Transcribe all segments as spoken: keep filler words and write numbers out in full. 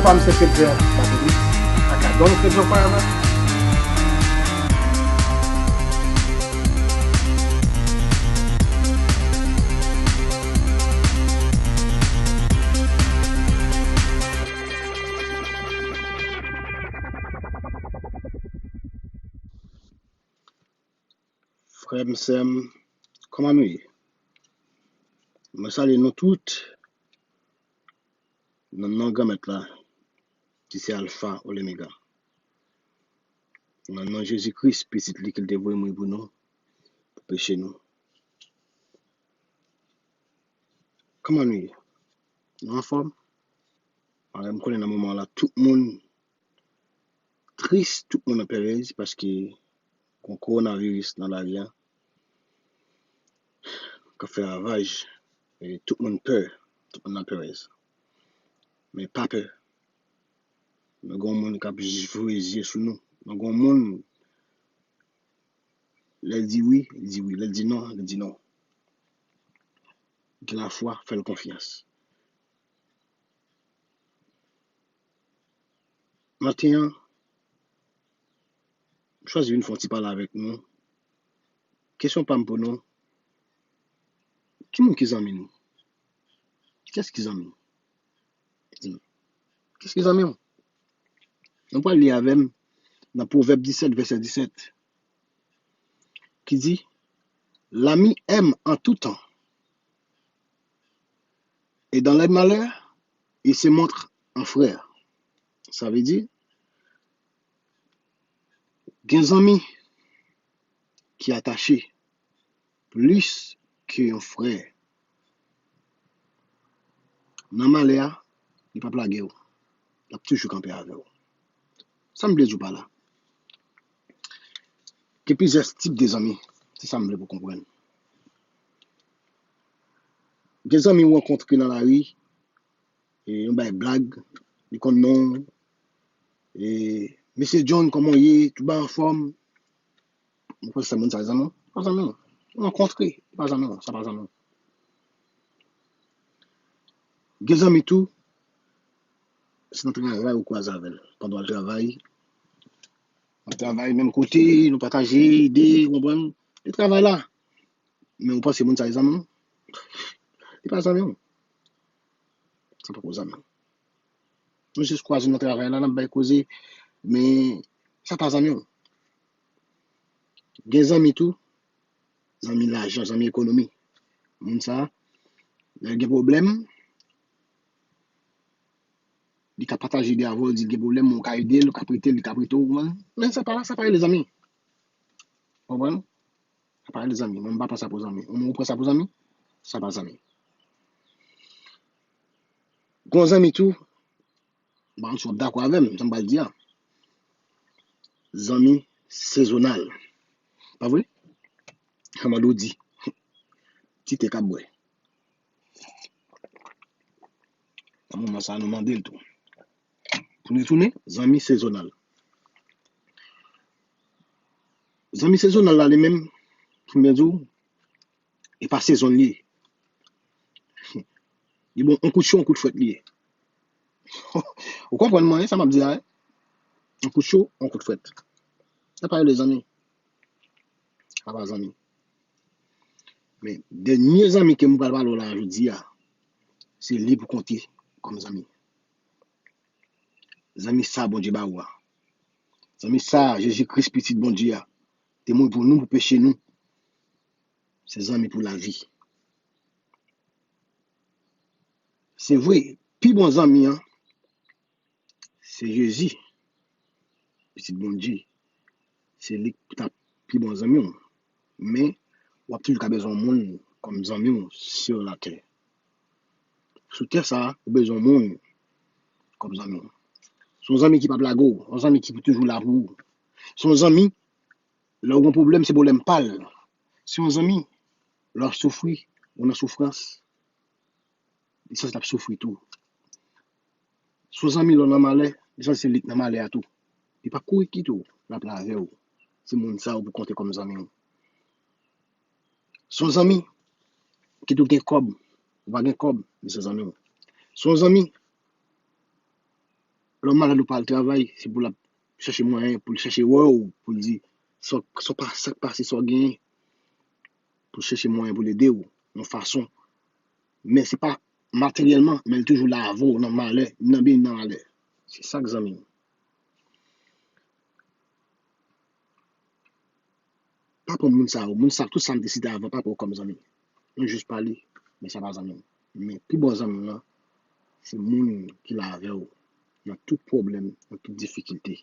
Pam se Fedjan Baptiste, aka Don Fedjan Forever. Frè m, sè m, kòman nou ye? Mwen salye nou tout nan non Granmèt la, ki se Alfa Omega. Nan non Jezi Kris, Pitit li ke l te voye mouri pou nou, pou peche nou. Kòman nou ye? Nou anfòm? Paske m konnen nan moman la, tout moun tris, tout moun nan perèz, paske gon kowonaviris nan lari a k ap fè ravaj, e tout moun pè, tout moun nan perèz. Men pa pè. Men gon moun k ap voye zye sou nou. Men gon moun, lè l di wi, li di wi. Lè l di non, li di non. Gen lafwa, fè l konfyans. Maten an, m chwazi vin fè yon ti pale avèk nou. Kesyon pa m pou nou, ki moun ki zanmi nou? Kiyès ki zanmi w? Di m. Kiyès ki zanmi w? Nou pral li avè m nan Pwovèb disèt, vèsè disèt, ki di, L'ami aime en tout temps, et dans les malheurs, il se montre un frère. Sa vle di, gen zanmi ki atache plis ke yon frè. Nan malè a, li p ap lage w. L ap toujou kanpe avè w. Sa m vle di w pa la? Gen plizyè tip de zanmi. Se sa m vle pou w konprann. Gen zanmi w rankontre nan lari, e, yon bay blag, li konn non w. E, Mesye John, kòman w ye? Tout bagay anfòm? Mwen panse se moun sa zanmi w. Pa zanmi w. Ou rankontre, pa zanmi w, sa pa zanmi w. Gen zanmi tou, se nan travay ou kwaze avè l. Pandan w al travay, w ap travay menm kote, nou pataje ide, ou konprann? Li travay la. Men ou panse moun sa zanmi w? Li pa zanmi w. Sa poko zanmi w. Nou jis kwaze nan travay la, n ap bay koze, men sa pa zanmi w. Gen zanmi tou, zanmi lajan, zanmi ekonomi. Moun sa, lè l gen pwoblèm, li ka pataje ide avè w, di l gen pwoblèm, ou ka ede l, ou ka prete l, li ka prete w, men, men sa pa, sa pa rele zanmi. Konprann? Sa pa rele zanmi. Mwen, m pa pran sa pou zanmi. Ou, ou pran sa pou zanmi? Sa pa zanmi. Gon zanmi tou, m pa konn si w ap dakò avè m, sa m pral di a. Zanmi sezonal. Pa vre? Kòman w di? Ti te k ap bwè. Nan moman sa, nou mande l tou. Pou nou tounen, zanmi sezonal. Zanmi sezonal la, li menm, pou m byen di w, e pa sezon li ye. Li bon, on kout cho, on kout frèt li ye. Ou konprann mwen, sa m ap di a, wi? On kout cho, on kout frèt. Sa pa rele zanmi. Sa pa zanmi. Men, dènye zanmi ke m pral pale w la jodi a, se li pou konte kòm zanmi. Zanmi sa Bondye ba ou a. Zanmi sa Jezi Kris, Pitit Bondye a, te mouri pou nou, pou peche nou. Se zanmi pou lavi. Se vre, pi bon zanmi an, se Jezi, Pitit Bondye. Se li k ta pi bon zanmi w. Men, w ap toujou ka bezwen yon moun kòm zanmi w sur la terre. Sou tè sa a, ou bezwen yon moun kòm zanmi w. Se yon zanmi ki p ap lage w, yon zanmi ki pou toujou la pou ou. Se yon zanmi, lè w gen pwoblèm, se pwoblèm pa l. Se yon zanmi, lè w ap soufri, ou nan soufrans, li sanse t ap soufri tou. Se yon zanmi, lè w nan malè, li sanse se li k nan malè a tou. Li p ap kouri kite w, l ap la avè w. Se moun sa a ou pou konte kòm zanmi w. Se yon zanmi, kit ou gen kòb, ou pa gen kòb, li se zanmi w. Se yon zanmi, Lè w malad ou pa al travay, se pou l ap chèche mwayen, pou l chèche wè w, pou l di sa w pa, sa k pase, sa w genyen, pou l chèche mwayen pou l ede w yon fason. Men se pa materyèlman, men l toujou la avè w nan malè, nan byen, nan malè. Se sa k zanmi. Pa pran moun sa yo, moun sa, tout sa m te site avan, pa pran yo kòm zanmi. Nou jis pale, men sa pa zanmi. Men pi bon zanmi w lan, se moun ki la avè w nan tout pwoblèm, nan tout difikilte.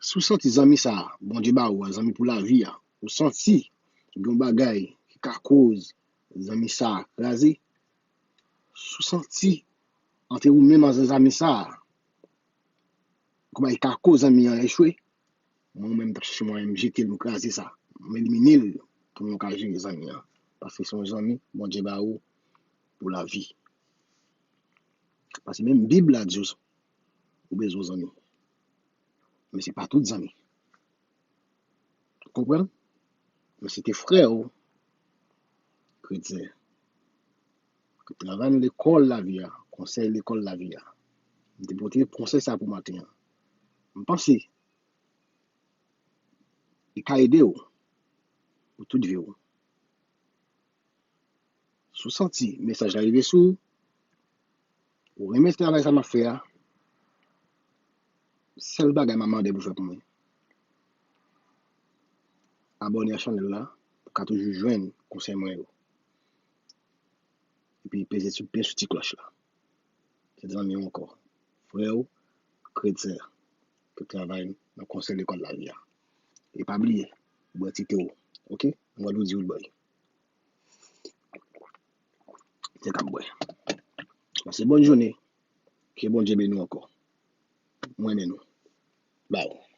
Si w santi zanmi sa a, Bondye ba ou a, zanmi pou lavi a, ou santi gen yon bagay ki ka koz zanmi sa a kraze, si w santi ant ou menm ak zanmi sa a, kòman li ka koz zanmi an echwe, mwen menm m t ap chèche mwayen m jete l, m kraze sa, m elimine l pou nou ka jere zanmi an. Paske se yon zanmi Bondye ba ou pou lavi. Paske menm Bib la di w, ou bezwen zanmi. Men se pa tout zanmi. Ou konprann? Men se te frè w, kretyen, ki travay nan lekòl lavi a, konsèy lekòl lavi a. M te pote konsèy sa pou maten an. M panse li ka ede w pou tout vi w. Si w santi mesaj la rive sou ou, ou renmen travay sa m ap fè a, sèl bagay m ap mande pou fè pou mwen, abòne a chanèl la pou ka toujou jwenn konsèy mwen yo. Epi peze sou, byen sou ti klòch la. Se zanmi w ankò, frè w, kretyen, ki travay nan konsèy lekòl lavi a. E pa bliye, bwè ti te w, oke? Mwen nou di w l bwè. Se k ap bwè. Pase bòn jounen. Ke Bondye beni w ankò. Mwen renmen nou. Bye.